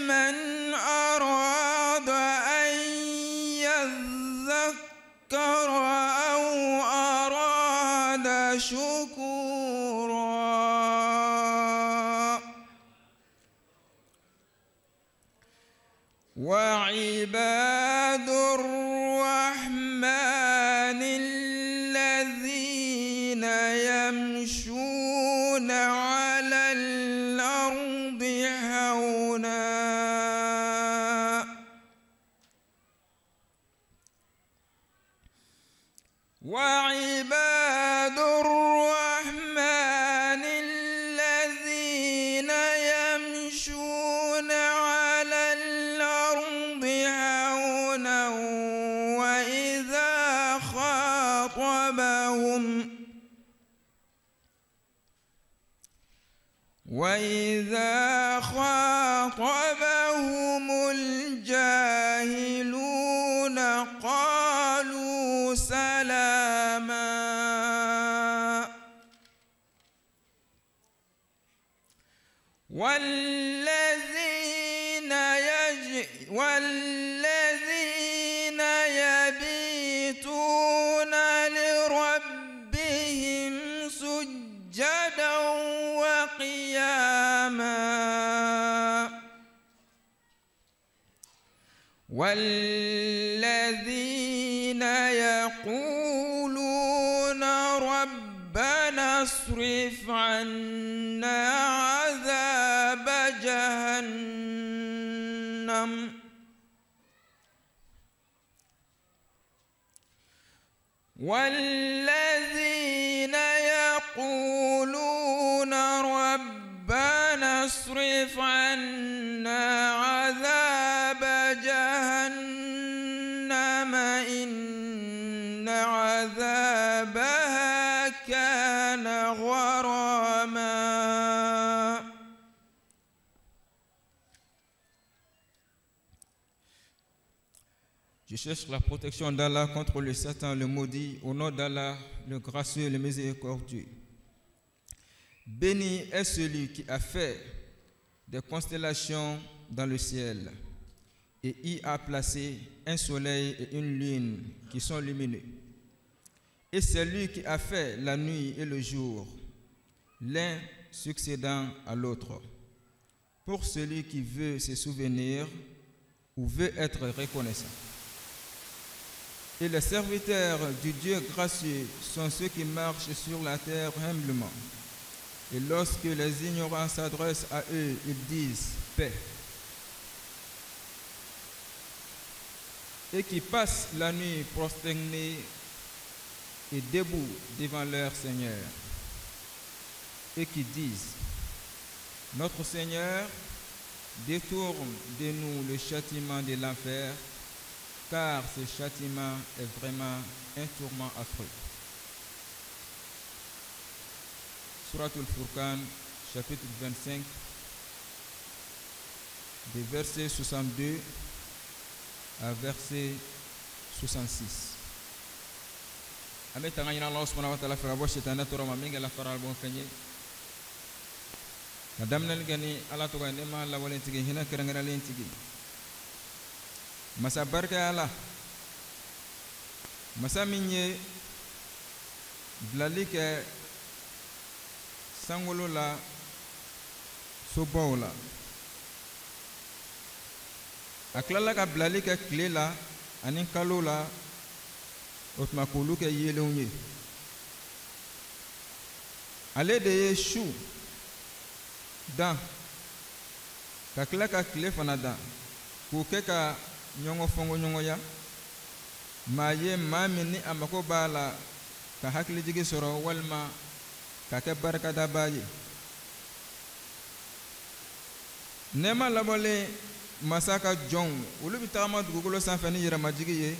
لمن أراد أن يذكر أو أراد شكورا. وعباد الرحمن الذين يمشون على الأرض هونا وعباد الرحمن الذين يمشون على الأرض هونا وإذا خاطبهم الجاهلون قالوا سلاما. والذين يبيتون لربهم سجدا وقياما. والذين يقولون ربنا اصرف عنا عذاب جهنم والذين يقولون ربنا اصرف عنا عذاب جهنم إن عذابها كان غراما. Je cherche la protection d'Allah contre le Satan, le maudit, au nom d'Allah, le gracieux, le miséricordieux. Béni est celui qui a fait des constellations dans le ciel et y a placé un soleil et une lune qui sont lumineux. Et c'est lui qui a fait la nuit et le jour, l'un succédant à l'autre, pour celui qui veut se souvenir ou veut être reconnaissant. Et les serviteurs du Dieu gracieux sont ceux qui marchent sur la terre humblement. Et lorsque les ignorants s'adressent à eux, ils disent paix. Et qui passent la nuit prosternés et debout devant leur Seigneur. Et qui disent, notre Seigneur, détourne de nous le châtiment de l'enfer, car ce châtiment est vraiment un tourment affreux. Sourate Al-Furqan, chapitre 25, des versets 62 à verset 66. An bɛ tanga ɲini Allah subhanahu wa ta'ala fɛ ka bɔ sitanɛ tɔɔrɔ ma min kɛla fara bɔ fɛn ye ka daminɛli kɛ ni Ala tɔgɔ ye ne ma lawalen tigi hinɛ kɛrɛnkɛrɛnlen tigi masa barika Ala masa min ye bilali kɛ sankolo la sobaw la a tilala ka bilali kɛ tile la ani kalo la o tuma k'olu kɛ yeelenw ye ale de ye su dan ka tila ka tile fana dan k'o kɛ ka ɲɔgɔn fɔnkɔɲɔgɔnya maa ye maa min ni a mako b'a la ka hakilijigi sɔrɔ walima ka kɛ barikadabaa ye nɛɛma labɔlen masa ka jɔnw olu bɛ tagama dugukolo sanfɛ ni yɛrɛmajigi ye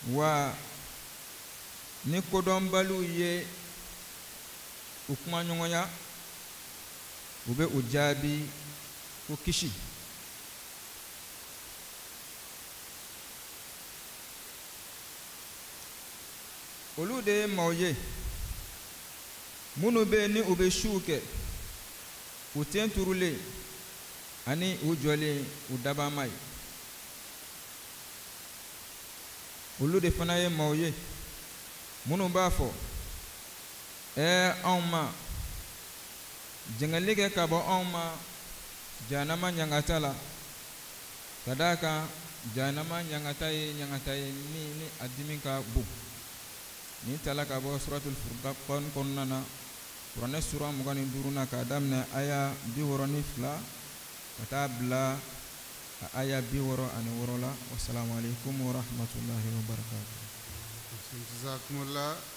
wa ni kodɔnbaliw ye u kumaɲɔgɔnya u bɛ u jaabi ko kisi. Olu de ye maaw ye minnu bɛ yen ni u bɛ suw kɛ u ten turulen Ani u jɔlen u dabama ye. Olu de fana ye maaw ye minnu b'a fɔ: ɛɛ, anw ma, jɛngɛli kɛ ka bɔ anw ma jahanama ɲangata la, ka d'a kan jahanama ɲangata ye ɲangata ye min ni a dimi ka bon. Nin tala ka bɔ Suratul Furqan kɔnɔna na, Kuranɛ sura 25nan, k'a daminɛ aya 62 ka taa bila a aya 66 la. Wasalamu alaikum warahmatullahi wabarakatuh. Jazakumullah.